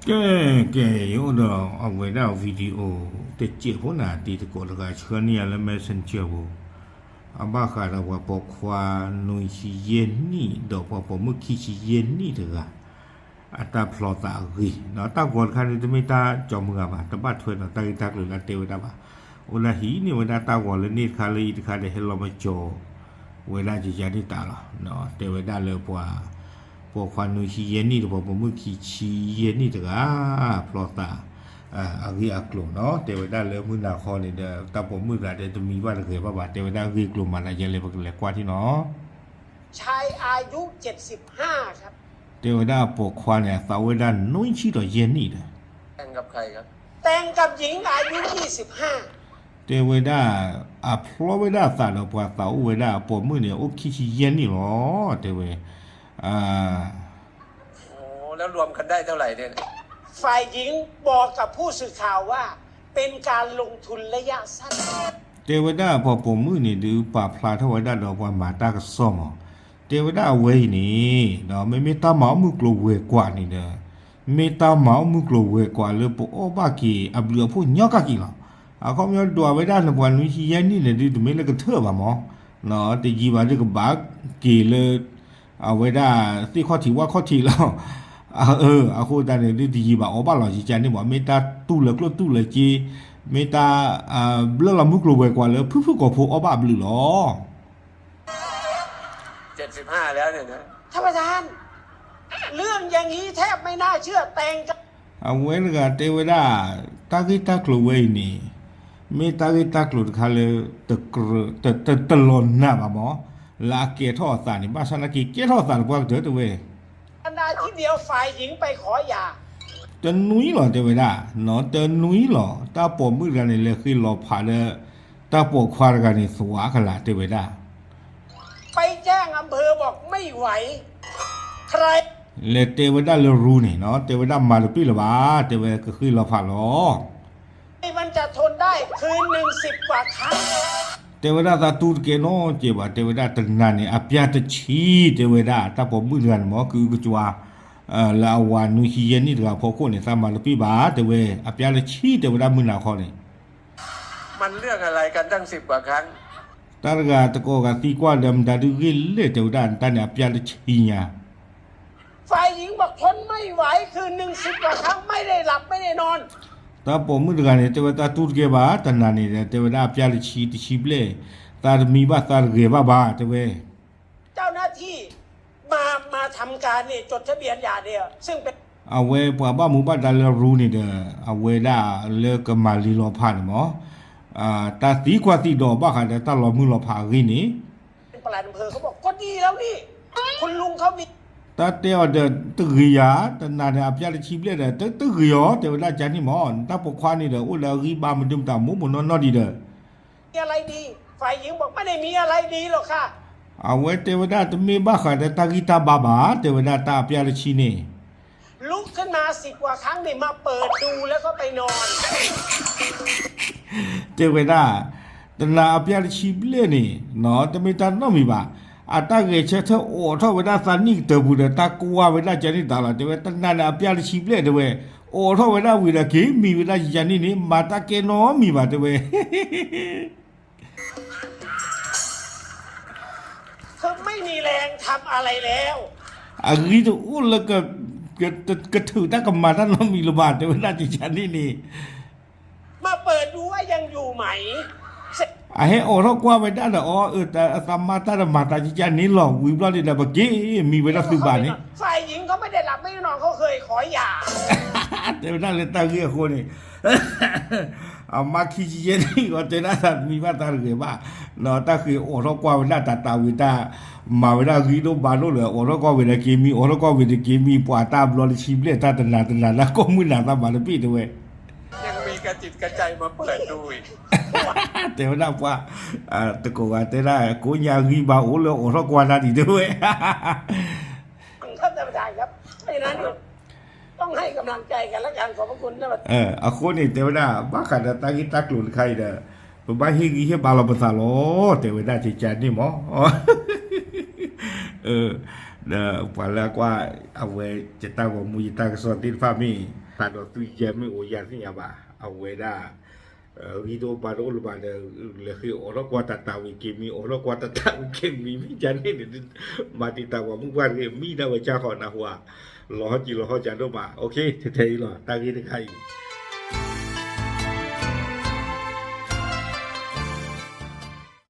ကဲ, ကဲ, ယအိၣ်ဒီးအဝဲဒၣ် video တစဲးဖိနၤ တံၤသကိးတဂၤဆှၢန့ၢ်ယၤလၢ messenger ပူၤ, အဘၣ်ဃးဒီးပှၤပိာ်ခွါနွံဆံယဲၢ်နံၣ် ဒီးပှၤပိာ်မုၣ်ခံဆံယဲၢ်နံၣ်တဂၤ အတၢ်ဖျီသးအဂ့ၢ်, တၢ်ဂီၤတခါန့ၣ် တမ့ၢ်တၢ်ကၠီမုၢ်ဂၤဘၣ်, တဘၣ်ထွဲဒီးတၢ်ဂ့ၢ်တၢ်ကျိၤလၢအတဲဝဲဒၣ်ဘၣ်. အိၣ်ဒၣ်ဟံးန့ၢ်ဝဲဒၣ်တၢ်ဂီၤလၢန့ၣ်တခါလၢအံၤတခါဒီး ဟဲလီၤမၢကၠီၤဝဲဒၣ်ယၤန့ၣ်တၢ်လီၤ. တဲဝဲဒၣ်လၢပှၤ ပိာ်ခွါနွံဆံယဲၢ်နံၣ်ဒီး ပှၤပိာ်မုၣ်ခံဆံယဲၢ်နံၣ်တဂၤ ဖျီသးအဂ့ၢ်အကျိၤနီၤ. တဲဝဲဒၣ်လၢမုၢ်နၤခီန့ၣ်ဒီး တၢ်ပိာ်မုၣ်တဂၤဒီးတမံဘၣ်တဂဲၤဘၣ်ဘၣ်. တဲဝဲဒၣ်အဂ့ၢ်အကျိၤမၤသးဒ်လဲၣ် ပကလဲၤကွၢ်ထံနီၤ. ชายอายุเจ็ดสิบห้าครับ တဲဝဲဒၣ်အပိာ်ခွါန့ၣ် အသးအိၣ်ဝဲဒၣ်နွံဆံဒီးယဲၢ်နံၣ်ဒီး แต่งกับหญิงอายุยี่สิบห้า တဲဝဲဒၣ် အဖျီဝဲဒၣ်အသးဒီးပှၤသးအိၣ်ဝဲဒၣ်အပိာ်မုၣ်န့ၣ် အိၣ်ခံဆံယဲၢ်နံၣ်လီၤ. တဲဝဲ ฝ่ายหญิงบอกกับผู้สื่อข่าวว่าเป็นการลงทุนระยะสั้น တဲဝဲဒၣ်ပှၤပိာ်မုၣ်န့ၣ် ဒုးပာ်ဖျါထီၣ်ဝဲဒၣ်ဒီးပှၤမၤတၢ်ကစီၣ်မး, တဲဝဲဒၣ်အဝဲအံၤန့ၣ် ဒီးမ့မ့ၢ်တၢ်မၤအီၣ်မုၢ်ကျိၤဝဲၤကွာ်န့ၣ်ဒီး မ့ၢ်တၢ်မၤအီၣ်မုၢ်ကျိၤဝဲၤကွာ်လၢပအီၣ်ဘၣ်က့ၤအဘျုးအဖှိၣ်ညီကၣ်က့ၤလီၤ. အခီပညီဒွးဝဲဒၣ်နပှၤနွံဆံယဲၢ်နံၣ်န့ၣ် ဒုးတမ့ၢ်လၢကထၢၣ်ဘၣ်မး, တယံာ်ဘၣ်ဒုးကဘၣ်က့ၤလၢ အဝဲဒၣ်သ့ၣ်ခီၣ်ထံးဝၣ်ခီၣ်ထံးလီၤ. အအၢအဃိသတးန့ၣ် ဒုးတယံာ်ဘၣ်အီၣ်ဘၣ်လီၤယကန့ၣ်မး, မ့ၢ်တၢ်တူၢ်လၢကျိၣ်တူၢ်လၢစ့, မ့ၢ်တၢ် ဘျၢလီၤမုၢ်ကျိၤဝဲၤကွာ်လၢဖုၣ်ဖုၣ်ကိာ်ဖိအီၣ်ဘၣ်အဘျုးလီၤ. เจ็ดสิบห้าแล้วเนี่ยนะ ท่านประธาน เรื่องอย่างนี้แทบไม่น่าเชื่อ แต่งกัน အဝဲတဂၤတဲဝဲဒၣ် တၢ်ဂ့ၢ်တၢ်ကျိၤဝဲအံၤန့ၣ် မ့ၢ်တၢ်ဂ့ၢ်တၢ်ကျိၤတခါလၢ တကြၢး တ တ တလီၤနာ်ဘၣ်မး, လၢအကဲထီၣ်အသးန့ၣ် ဘၣ်ဆၣ်နာ်က့ၤကဲထီၣ်အသးလၢပှၤကတၢၢ်တဲဝဲ อันใดที่เดียวฝ่ายหญิงไปขอหย่า တနွံလီၤတဲဝဲဒၣ်, တနွံလီၤ တၢ်ပိာ်မုၣ်တဂၤန့ၣ် လဲၤဃ့လီၤဖးလၢ တၢ်ပိာ်ခွါတဂၤန့ၣ် သွးကလာ်တဲဝဲဒၣ် ไปแจ้งอำเภอบอกไม่ไหว ใคร လဲၤတဲဝဲဒၣ်လၢရူန့ၣ်နီၤ တဲဝဲဒၣ်မၤတပ့ၢ်လၢၤဘၣ် တဲဝဲကဃ့လီၤဖးလီၤ มันจะทนได้ คืนหนึ่ง สิบกว่าครั้ง တဲဝဲဒၣ်သးတူၢ်တကဲနီတကဲဘၣ် တဲဝဲဒၣ်တနၤန့ၣ် အပျၢ်တဆံ တဲဝဲဒၣ်တၢ်ပိာ်မုၣ်တဂၤန့ၣ်မ့ၢ် ကအုကစွါ လၢအဝၤနွံဆံယဲၢ်နံၣ်တဂၤဖီခိၣ်န့ၣ် သးမၤတပ့ၢ်ဘၣ် တဲဝဲ အပျၢ်တဆံ တဲဝဲဒၣ်မုၢ်နၤခီန့ၣ် มันเรื่องอะไรกันตั้งสิบกว่าครั้ง တၢ်တဂၤတကိးဂၤသံကွၢ်ဒီး မတၤဒုးဂ့ၢ်လဲၣ် တဲဝဲဒၣ်တၢ်န့ၣ် အပျၢ်တဆံညါ ฝ่ายหญิงบอกทนไม่ไหว คืนหนึ่ง สิบกว่าครั้ง ไม่ได้หลับไม่ได้นอน တၢ်ပိာ်မုၣ်တဂၤန့ၣ် တဲဝဲတၢ်တူၢ်တကဲဘၣ် တနၤန့ၣ်ဒီး တဲဝဲဒၣ်အပျၢ်တဆံ တဆံဘျဲၣ် သးတမံဘၣ်သးတဂဲၤဘၣ်ဘၣ် တဲဝဲ เจ้าหน้าที่มามาทำการเนี่ยจดทะเบียนหย่าเนี่ยซึ่งเป็น အဝဲပှၤဘၣ်မူဘၣ်ဒါလၢရူန့ၣ်ဒီး အဝဲဒၣ်လၢကမၤလံၤလီၤဖးန့ၣ်မ့ၢ် တၢ်သံကွၢ်သံဒိးဘၣ်ဃးဒီးတၢ်လီၤမုၢ်လီၤဖးအဂ့ၢ်န့ၣ် ပလၢၢ်နဖၢၣ် เขาบอก ก็ดีแล้วนี่ คุณลุงเขามี တၢ်တဲအီၤဒီး တဂ့ၤယၤ တနၤန့ၣ် အပျၢ်တဆံဘျဲၣ်ဒီး တဂ့ၤအီၤ တဲဝဲဒၣ်ကန့ၣ်မ့ၢ် တၢ်ပိာ်ခွါန့ၣ်ဒီး အိၣ်လၢအဂံၢ်ဘါမဒုမတၤ မိၢ်မိၢ်နီၢ်နီၢ်ဒံးဒီး มีอะไรดี ฝ่ายหญิงบอก ไม่ได้มีอะไรดีหรอกค่ะ အဝဲတဲဝဲဒၣ် တမ့ၢ်ဘၣ်ဃးဒီးတၢ်ဂံၢ်တၢ်ဘါဘၣ် တဲဝဲဒၣ်တၢ်အပျၢ်တဆံန့ၣ် ลุกขึ้นมา สิบกว่าครั้ง นี่มาเปิดดูแล้วก็ไปนอน တဲဝဲဒၣ် တနၤအပျၢ်တဆံဘျဲၣ်န့ၣ် တမ့ၢ်တၢ်နီတမံၤဘၣ် အတၢ်ဂဲၤဆၢထၢၣ်အိးထီၣ်ဝဲဒၣ်သးနံၣ်ကတၢၢ်ပူၤဒီး တၢ်ကွၢ်ဝဲဒၣ်ကန့ၣ်တၢ်လီၤ တဲဝဲ တနၤန့ၣ်အပျၢ်တဆံဘျဲၣ်တဲဝဲ အိးထီၣ်ဝဲဒၣ်ဝံၤဒီးက့ၤမံဝဲဒၣ်ယၤန့ၣ်န့ၣ် မၤတၢ်ကဲနီတမံၤဘၣ်တဲဝဲ คือไม่มีแรงทำอะไรแล้ว အဂံၢ်တအိၣ်လၢ ကထုးတၢ်ကမၤတၢ်နီတမံၤလၢၤဘၣ် တဲဝဲဒၣ်ကန့ၣ်န့ၣ် มาเปิดดูว่ายังอยู่ไหม အဟဲအိးထီၣ်ကွၢ်ဝဲဒၣ်ဒီး အီ အသးမၤတၢ်ဒီးမၤသးကန့ၣ်လီၤ ဝံၤဘျီန့ၣ်ဒီး ပက့ၤမံဝဲဒၣ်သုဘၣ်န့ၣ် ฝ่ายหญิงเขาไม่ได้หลับไม่ได้นอน เขาเคยขอหย่า တဲဝဲဒၣ်လၢတၢ်ဂ့ၢ်အဃိန့ၣ် အမါခံဆံယဲၢ်နံၣ်အံၤ တဲဒၣ်သးတမံဘၣ်သးတဂဲၤဘၣ်, တၢ်ဃ့အိးထီၣ်ကွၢ်ဝဲဒၣ်တၢ်တၢ်ဝံၤတၢ် မၤဝဲဒၣ်ဂံၢ်ဒိၣ်ဘါဒိၣ်လၢ အိးထီၣ်ကွၢ်ဝံၤဒီးက့ၤမံ အိးထီၣ်ကွၢ်ဝံၤဒီးက့ၤမံ ပှၤတၢ်ဘျီတဆံဘျဲၣ် တၢ်တနၤတနၤလၢကိးမုၢ်နၤသးမၤတပ့ၢ်တဲဝဲ ยังมีกระจิตกระใจมาเปิดดูอีก တဲဝဲဒၣ်ပှၤ တကိးဂၤတဲဒၣ် ကိးညါဂံၢ်ဘါအိၣ်လၢအိးထီၣ်ကွၢ်တၢ်ဒံးတဲဝဲ ท่านประธานครับ เพราะฉะนั้นต้องให้กำลังใจกันและกัน ขอบพระคุณท่านประธาน အဃိန့ၣ်တဲဝဲဒၣ် ဘၣ်ဃးဒီးတၢ်ဂ့ၢ်တၢ်ကျိၤတခါအံၤဒီး ပဘၣ်ဟ့ၣ်ဂံၢ်ဟ့ၣ်ဘါလီၤပသးလီၤ တဲဝဲဒၣ်ကကန့ၣ်မး ဒီးပှၤလၢအကွၢ် အဝဲယတၢ်ဂီၤမူယတၢ်ကစီၣ်သ့ၣ်တဖၣ်မ့ၢ် သးဒီးသွံၣ်ယဲမ့ၢ်အိၣ်ယၤသ့ၣ်ညါဘၣ်, အဝဲဒၣ် ဂံၢ်တအိၣ်ပှၤတအိၣ်လၢၤဘၣ်ဒီး လဲၤဃ့အိးထီၣ်ကွၢ်တၢ်တၢ်ဝံၤက့ၤမံၤ အိးထီၣ်ကွၢ်တၢ်တၢ်ဝံၤက့ၤမံၤ မ့ၢ်ယၤန့ၣ်န့ၣ် မၤတံာ်တာ်ပှၤမုၢ်ပှၢ်တဂ့ၤ မံဒၣ်ဝဲကၢ်ဃီနၢ်ဟူဧါ, လီၤဟီၣ်ကံၤလီၤဟီၣ်ကၢ်ဒိၣ်မး ထဲထဲအံၤလီၤ တၢ်ဂ့ၢ်တခါအံၤ